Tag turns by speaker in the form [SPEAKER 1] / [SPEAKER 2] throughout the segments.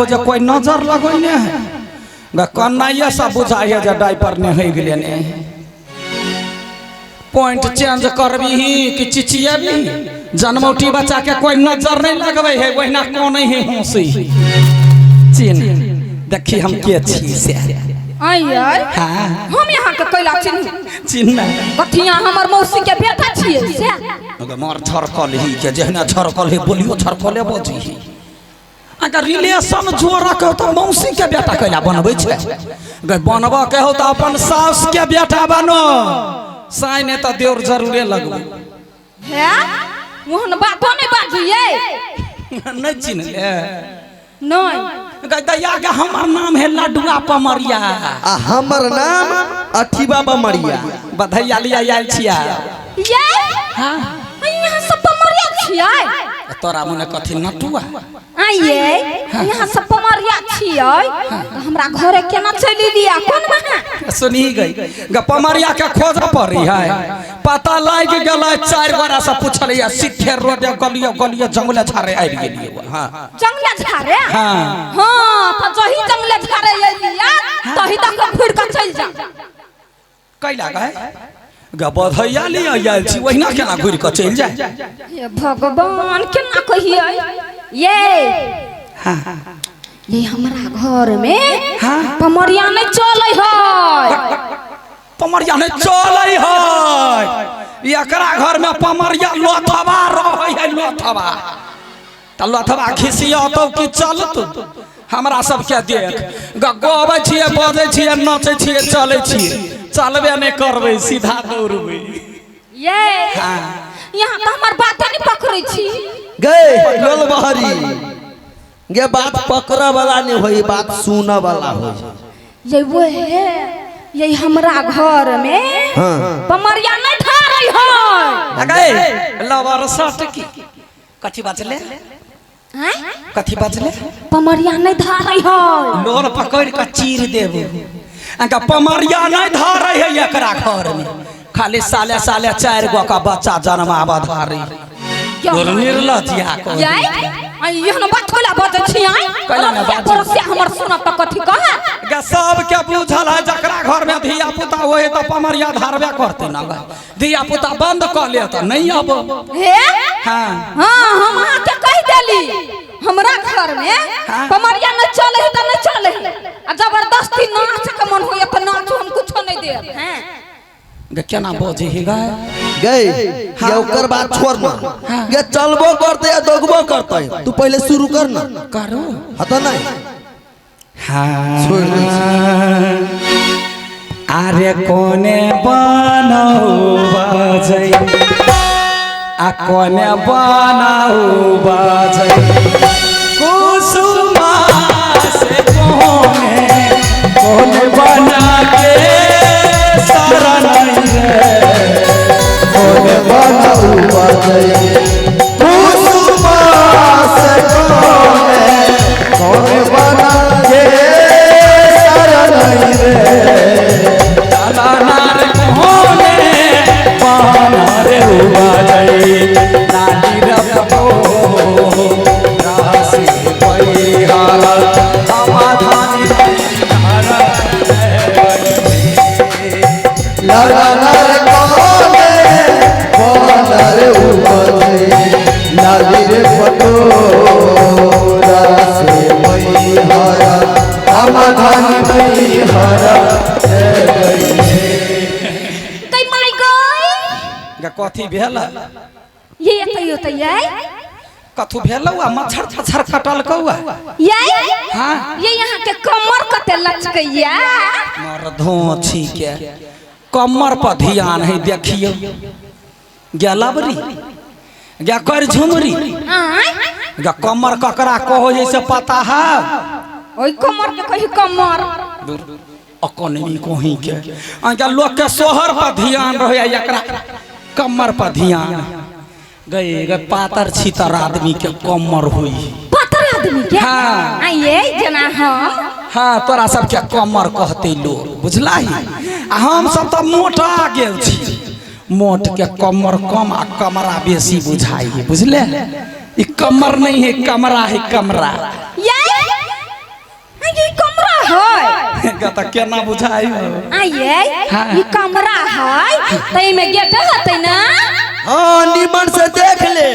[SPEAKER 1] हो जे कोई नजर लगैने है गे कन्नाइए सब बुझाइ है जे डाइपर ने होइ गेलै ने पॉइंट चेंज करबीही कि चिचियेबी जन्मौटी बच्चा के कोई नजर नहीं लगबै है ओहिना कोने ही हंसी चिन्ह देखी हम के छी से
[SPEAKER 2] आइ आइ
[SPEAKER 1] हाँ
[SPEAKER 2] हम यहाँ के कैला चिन्ह
[SPEAKER 1] चिन्ह
[SPEAKER 2] कथी अहाँ हमर मौसी के बेटा छियै से
[SPEAKER 1] अगर मार झरकल ही के जहिना झरकल ही बोलियो झरकले बजी ही अगर रिलेशन जोड़ऽ के हो तऽ मौसी के बेटा कैला बनबै छै अगर बनबऽ के हो तऽ अपन सास के बेटा बनो साइ नहि तऽ देवर जरूरे लगबै
[SPEAKER 2] हे ओहन बातो नहि बाजियै
[SPEAKER 1] नहि चिन्हले
[SPEAKER 2] नहि
[SPEAKER 1] गै दैया के हमर नाम है लडुआ पमरिया
[SPEAKER 3] आ हमर नाम अठीबा बमरिया
[SPEAKER 1] बधैया लिया आयल छिया
[SPEAKER 2] ये
[SPEAKER 1] हाँ
[SPEAKER 2] यहाँ सब पमरिया छियै
[SPEAKER 1] तोरा मुने कथी नटुआ
[SPEAKER 2] आइए यहाँ सब पमरिया छियै तऽ हमरा घरे केना चलि एलियै कोन बहाना
[SPEAKER 1] सुनी गई ग पमरिया के खोज पड़ी है पता लागि गेलै चारि गोरा से पूछलियै सिद्धे रोडे गलियो गलियो जंगले झाड़े आबि गेलियै हाँ
[SPEAKER 2] जंगले झाड़े
[SPEAKER 1] हाँ।
[SPEAKER 2] हाँ तऽ जही जंगले झाड़े एलियै तही तक घुरि कऽ चलि जा
[SPEAKER 1] कैला गए ग बधैया लिअ आयल छी ओहिना केना घुरि कऽ चलि जाय
[SPEAKER 2] हे भगवान केना कहियै ये
[SPEAKER 1] हाँ
[SPEAKER 2] ये हमरा घर में
[SPEAKER 1] हाँ।
[SPEAKER 2] पमरिया नहीं चलै है
[SPEAKER 1] पमरिया नहि चलै है एकरा घर में पमरिया लोथवा रहै है लोथवा तऽ लोथवा घिसियतौ कि चलतौ हमरा सबके देख गबै छियै बजै छियै नचै छियै चलै छियै चलबे नहि करबै सीधा दौड़बै
[SPEAKER 2] ये
[SPEAKER 1] हाँ।
[SPEAKER 2] यहाँ तऽ हमर बाते नहीं पकड़ै छी
[SPEAKER 3] गे लोल बहरी गे बात पकड़ऽ वाला नहीं होई बात सुनऽ वाला होई
[SPEAKER 2] ये वो है ये हमरा घर में
[SPEAKER 3] हाँ।
[SPEAKER 2] पमरिया नहीं ठारै है
[SPEAKER 1] गए लवर सट की कथी बजले
[SPEAKER 2] आँय?
[SPEAKER 1] कथी बजले
[SPEAKER 2] पमरिया नहीं धारै है
[SPEAKER 1] लोर पकड़ के चीर देबो अनका पमरिया नहीं धारै है एकरा घर में खाली साले साले चारि गो का बच्चा जन्माबऽ धारी
[SPEAKER 2] क्या?
[SPEAKER 1] निर्लज्जिया को
[SPEAKER 2] ये आई एहन बात कैला बजै छी आँय?
[SPEAKER 1] कैला ने बाजै?
[SPEAKER 2] पड़ोसिया हमर सुनत तऽ कथी कहत
[SPEAKER 1] गे सबके बुझल है जकरा घर में धिया पुता होए तऽ पमरिया धारबे करतै ना गे धिया पुता बंद कऽ ले तऽ नहीं अब
[SPEAKER 2] हे
[SPEAKER 1] हाँ
[SPEAKER 2] हाँ हम अहाँके कहि देली हमरा घर में
[SPEAKER 1] हाँ।
[SPEAKER 2] पमरिया नहीं चले है तऽ नहीं चले है आ जबरदस्ती नाच के मन होइए तऽ नाचू हम कुछो नहीं देब हैं
[SPEAKER 1] गे केना बजै हे गे
[SPEAKER 3] गई ये ओकर बात छोड़ ना ये चलबो करते या दौगबो करते तू पहले शुरू कर ना
[SPEAKER 1] करू
[SPEAKER 3] हाँ तो नहीं
[SPEAKER 1] हाँ
[SPEAKER 3] छोड़ दै
[SPEAKER 1] अरे कोने बनाऊ बजै आ कोने बनाऊ बजै कुसुमा से कोने कोने बना के शरण रे
[SPEAKER 3] कोने बनाऊ बजै कुसुमा से कोने कोने बना के शरण रे
[SPEAKER 1] लाला रे कोने बना रे बजै लाली रे पो रासी पैहारा समाधानी
[SPEAKER 3] लाला रे कोने बना रे उपजै लाली रे पटोरा से मैहरा समाधान मैहरा
[SPEAKER 2] कै माय गई
[SPEAKER 1] गे कथी भेल
[SPEAKER 2] ये एतै ओतै ये
[SPEAKER 1] कथू भेल आ मच्छर तच्छर कटल कौआ
[SPEAKER 2] ये
[SPEAKER 1] हाँ
[SPEAKER 2] ये यहाँ के कमर कते लचकैया
[SPEAKER 1] मर धोछी के कमर पर ध्यान है देखियो गे लबरी गे कर झुमरी
[SPEAKER 2] आँय
[SPEAKER 1] गे कमर ककरा कहो जैसे पता है
[SPEAKER 2] ओइ कमर के कही कमर
[SPEAKER 1] अकनमी कोही के अहाँके लोक के सोहर पर ध्यान रहे एकरा कमर पर ध्यान गए गए पातर छीतर आदमी के कमर हुई
[SPEAKER 2] पातर आदमी के
[SPEAKER 1] हाँ।
[SPEAKER 2] आइए जना हम
[SPEAKER 1] हाँ तोरा सबके कमर कहते लोग बुझला ही आ हम सब तऽ मोटा गेल छी मोट के कमर कम आ कमरा बेसी बुझाई है बुझले ई कमर नहीं है कमरा है कमरा
[SPEAKER 2] ये
[SPEAKER 1] त केना बुझाई हो?
[SPEAKER 2] आइए
[SPEAKER 1] हाँ।
[SPEAKER 2] ई कमरा है तई में गेट होतै ना?
[SPEAKER 3] हाँ निमन से देख ले,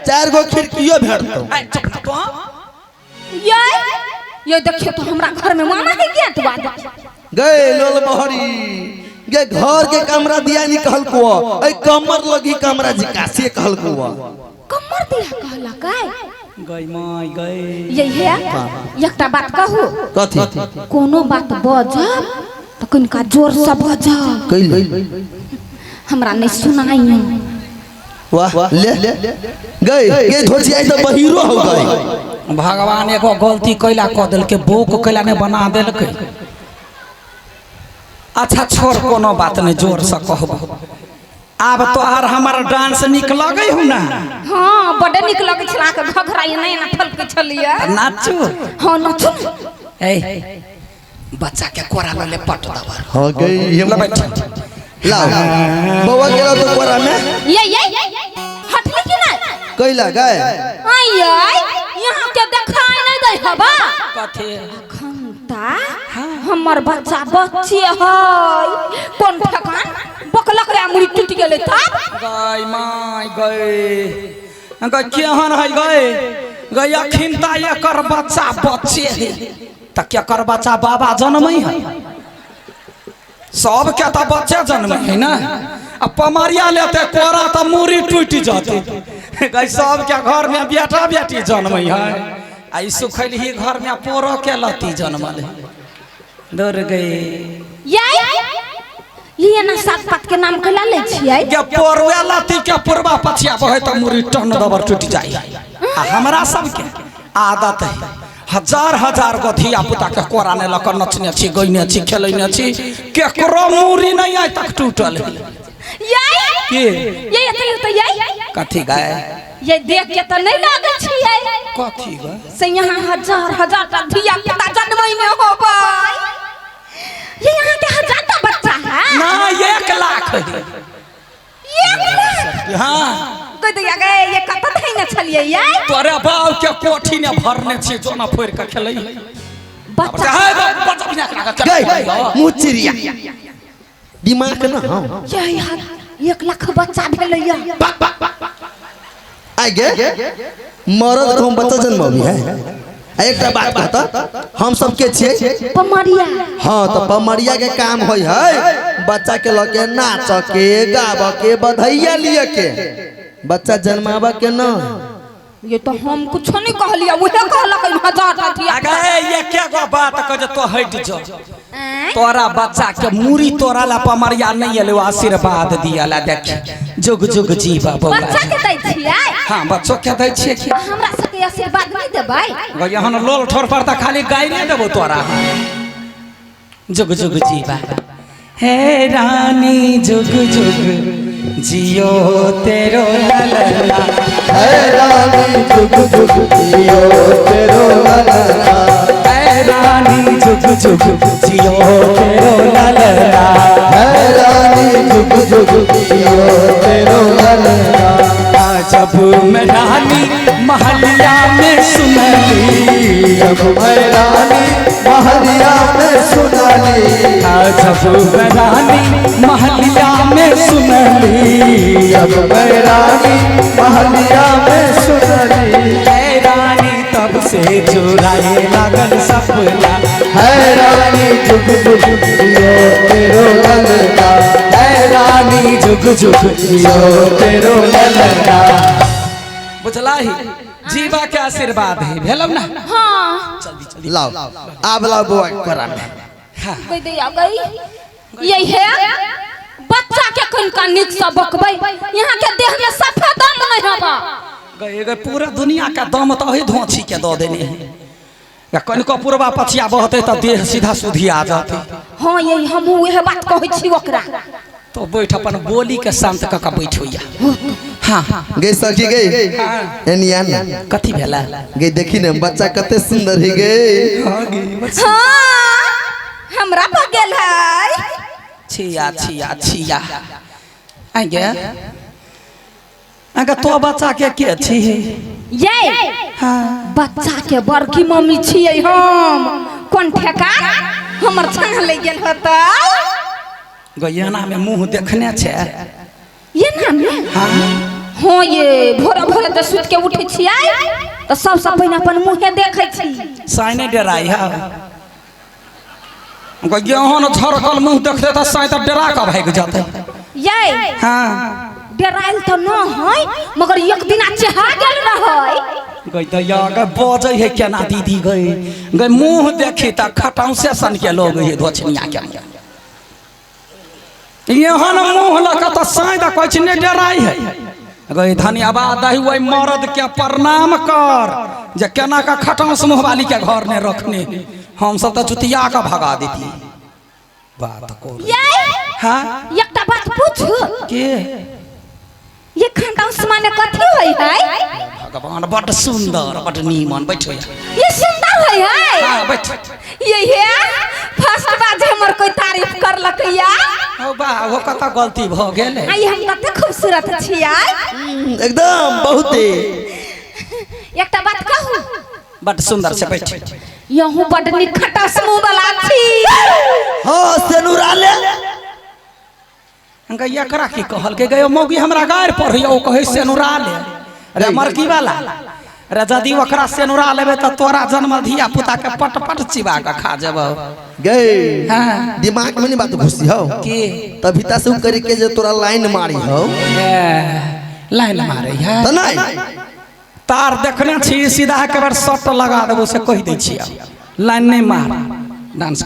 [SPEAKER 3] 4 गो खिड़कियों भेटतो।
[SPEAKER 1] आइ, चुप ना तो।
[SPEAKER 2] ये ये देखियो तो हमरा घर में मामा है गेट बाद
[SPEAKER 3] गए लोल बहरी गे घर के कमरा दिया नहीं कहलको, ऐ कमर लगी कमरा जी कासे कहलको।
[SPEAKER 2] कमर दिया कहलकै?
[SPEAKER 1] गई माय गई।
[SPEAKER 2] ये है एकटा बात कहू।
[SPEAKER 3] कथी?
[SPEAKER 2] कोनो बात बजब त कनिका जोर से बजब।
[SPEAKER 3] कैले?
[SPEAKER 2] हमरा नहीं सुनाई।
[SPEAKER 3] वाह ले गई गई धोची आई तो बहिरो हो गई।
[SPEAKER 1] भगवान एगो गलती कैला क देलकै, बोक कैला ने बना देलकै। अच्छा छोड़ कोनो बात नहीं, जोर से कहबो। आब तोहार हमर डांस निक लगै हु ना?
[SPEAKER 2] हाँ बड निक लगै छला के घघरा नहीं ना फलकै छलियै।
[SPEAKER 1] नाचू?
[SPEAKER 2] हाँ नाचू।
[SPEAKER 1] ए बच्चा के कोरा ल ले पट दबर।
[SPEAKER 3] हो गई
[SPEAKER 1] ल बैठ।
[SPEAKER 3] लाओ बउआ के लाओ तो कोरा में।
[SPEAKER 2] ये ये हटली कि ना?
[SPEAKER 3] कैला गए?
[SPEAKER 2] आई आई यहाँ के देखाई नहीं दै हबा।
[SPEAKER 1] कथी?
[SPEAKER 2] अखन ता हमर बच्चा बच्चे है कोन ठकान बकलक रे मुड़ी टूट गेलै तब।
[SPEAKER 1] गई my गई गई केहन है गई गई अखिन ता एकर बच्चा बच्चे है त केकर बच्चा बाबा जनमै है? सब के त बच्चे जनमै है ना। आ पमरिया लेते कोरा त मुड़ी टूट जाते। गई सब के घर में बेटा बेटी जनमै है, आ ई सुखैलही घर में पोरो के लती जनमल है। दौड़ गई
[SPEAKER 2] ये ना साग पात के नाम कैला लै छियै?
[SPEAKER 1] के पोरवा लती के पुरवा पछिया बहे त मुड़ी टन दबर टूट जाई। आ हमरा सब के आदत है हजार हजार गो धिया पुता के कोरा ने लक नचने छी, गइने छी, खेलने छी, केकरो मुड़ी नहीं आइ तक टूटल है।
[SPEAKER 2] ये ये तो ये
[SPEAKER 1] कथी गए?
[SPEAKER 2] ये देख के त नहीं लागै छियै।
[SPEAKER 1] कथी गए?
[SPEAKER 2] से यहाँ हजार हजार टा धिया पुता जनमै में होबै। ये यहाँ के हजार टा बच्चा है
[SPEAKER 1] ना? 1 लाख है।
[SPEAKER 2] 1 लाख?
[SPEAKER 1] हाँ।
[SPEAKER 2] कह दिया गए ये कत धैने छलियै ये?
[SPEAKER 1] तोरे बाप के कोठी ने भरने छी जोना फोड़ के खेलै
[SPEAKER 2] बच्चा
[SPEAKER 1] है। बच्चा बिना के
[SPEAKER 3] गई मुँह चिड़िया दिमाग ना। हाँ
[SPEAKER 2] ये 1 लाख बच्चा भेलै या।
[SPEAKER 3] आई गे मरद को हम बच्चा जन्मबी है। एकटा बात कहता हम सब के छियै?
[SPEAKER 2] पमरिया।
[SPEAKER 3] हाँ तो पमरिया के काम होय है बच्चा के लके नाच के गाब के बधैया लिए के, बच्चा जन्मावा के ना।
[SPEAKER 2] ये तो हम कुछ नहीं कहलियै, उहे कहलक हजार टा धिया।
[SPEAKER 1] अगे ये के गो बात कह जे तो हट जो तोरा बच्चा के मुड़ी तोरा ला पमरिया नहीं एलो आशीर्वाद दियाला। देख जुग जुग जीवा बउआ।
[SPEAKER 2] बच्चा के दै छियै?
[SPEAKER 1] हाँ बच्चो के दै छियै।
[SPEAKER 2] हमरा सबके आशीर्वाद नहीं देबै?
[SPEAKER 1] यहन लोल ठोर पर त खाली गाइरे देबो तोरा। जुग जुग जीवा हे रानी जुग जुग जियो तेरो ललला।
[SPEAKER 3] हे रानी जुग जुग जियो तेरो ललला।
[SPEAKER 1] हे रानी जुग जुग जियो तेरो ललला।
[SPEAKER 3] हे रानी जुग जुग जियो तेरो ललला।
[SPEAKER 1] जब मैं रानी महलिया में सुनली,
[SPEAKER 3] जब मैं रानी महलिया में सुनली,
[SPEAKER 1] जब मैं रानी महलिया में सुनली,
[SPEAKER 3] जब मैं रानी महलिया में सुनली,
[SPEAKER 1] है रानी तब से चुराए लागल सपना।
[SPEAKER 3] है रानी जुग जुग जियो तेरो ललला।
[SPEAKER 1] है रानी जुग जुग
[SPEAKER 3] जियो तेरो ललला।
[SPEAKER 1] बुझला ही जीवा के आशीर्वाद है भेलौ ना?
[SPEAKER 2] हाँ
[SPEAKER 1] जल्दी जल्दी
[SPEAKER 3] लाओ आब लाओ बउआ कोरा में।
[SPEAKER 1] हाँ
[SPEAKER 2] गई दैया गई यही है बच्चा के कनिका निक से बकबै, यहाँ के देह में सफेद दम नहीं हबा।
[SPEAKER 1] गए गए पूरा दुनिया का दम तो वही धोछी के दऽ देने है। कनिको पूर्वा पछिया बहते त देह सीधा सुधी आ जाते।
[SPEAKER 2] हाँ यही हमहूँ वह बात कहै छी ओकरा।
[SPEAKER 1] तो बैठ अपन बोली के शांत क के बैठ होइया। हाँ
[SPEAKER 3] गई सखी गई एनिया ना
[SPEAKER 1] कथी भेला?
[SPEAKER 3] गई देखी ने बच्चा कते सुंदर है गई।
[SPEAKER 1] हाँ गई
[SPEAKER 2] हाँ हमरा पर गेल है।
[SPEAKER 1] छिया छिया छिया आ गे अगर तो बच्चा के छी?
[SPEAKER 2] ये हाँ बच्चा के बड़की मम्मी छियै हम। कोन ठेका हमर छाँह लागि गेल होता।
[SPEAKER 1] गयना में मुंह देखने छै?
[SPEAKER 2] ये ना में? हाँ, ये भोरे भोरे तऽ सुति के उठै छियै तऽ सबसँ पहिने अपन मुँहे देखै छी।
[SPEAKER 1] साइने डराई है गेहूँ झरकल मुंह देखते तऽ साइ तऽ डरा कऽ भागि जेतै।
[SPEAKER 2] ये
[SPEAKER 1] हाँ।
[SPEAKER 2] डरायल तऽ न है, मगर एक दिना चेहा गेल रहै।
[SPEAKER 1] गई दैया गे, बजै है केना दीदी? गई गई, मुंह देखी तऽ खटाउसे सन के लोग है धोछनिया के। एहन मुंह लऽ कऽ तऽ साइ तऽ कहै छै नहि डराइ है। गई, धन्यवाद दही ओहि मर्द के, प्रणाम कर जे केना कऽ खटाउस मुँहवाली के घर ने रखने। हम सब तऽ जुतिया कऽ भगा देती बात को।
[SPEAKER 2] ये
[SPEAKER 1] हाँ।
[SPEAKER 2] एकटा बात पूछू?
[SPEAKER 1] के?
[SPEAKER 2] ये खटाउस माने कथी होइ है?
[SPEAKER 1] भगवान, बड सुंदर, बड नीमन, बैठो।
[SPEAKER 2] ये सुंदर होइ है?
[SPEAKER 1] हाँ, बैठ।
[SPEAKER 2] ये हे फर्स्ट बार जे हमर कोई तारीफ करलक या।
[SPEAKER 1] ओ बा, ओ कतऽ गलती भऽ गेल?
[SPEAKER 2] आई हम कते खूबसूरत छियै।
[SPEAKER 3] एकदम बहुते।
[SPEAKER 2] एकटा बात कहू?
[SPEAKER 1] बड सुंदर से, बैठ।
[SPEAKER 2] यहूँ बड नीक खटास मुँह वाला छी।
[SPEAKER 3] हाँ, सेनुरा ले।
[SPEAKER 1] गई, एकरा की कहलकै? गई मौगी, हमरा गारि पढ़ैया, ओ कहै सेनुरा ले। रे मरकी वाला रे, यदि ओकरा सेनुरा लेबै तऽ तोरा जन्मल धिया पुता के पट पट चिबा के खा जेबौ।
[SPEAKER 3] गई।
[SPEAKER 1] हाँ।
[SPEAKER 3] दिमाग में नहीं बात घुसी हो।
[SPEAKER 1] की?
[SPEAKER 3] तभी ता से उ करे के जे तोरा लाइन मारी हो।
[SPEAKER 1] ए, लाइन मारे है?
[SPEAKER 3] त नहीं।
[SPEAKER 1] तार देखने छी, सीधा के बार शर्ट लगा देबो से कहि दै छियै, लाइन नहीं मार, डांस।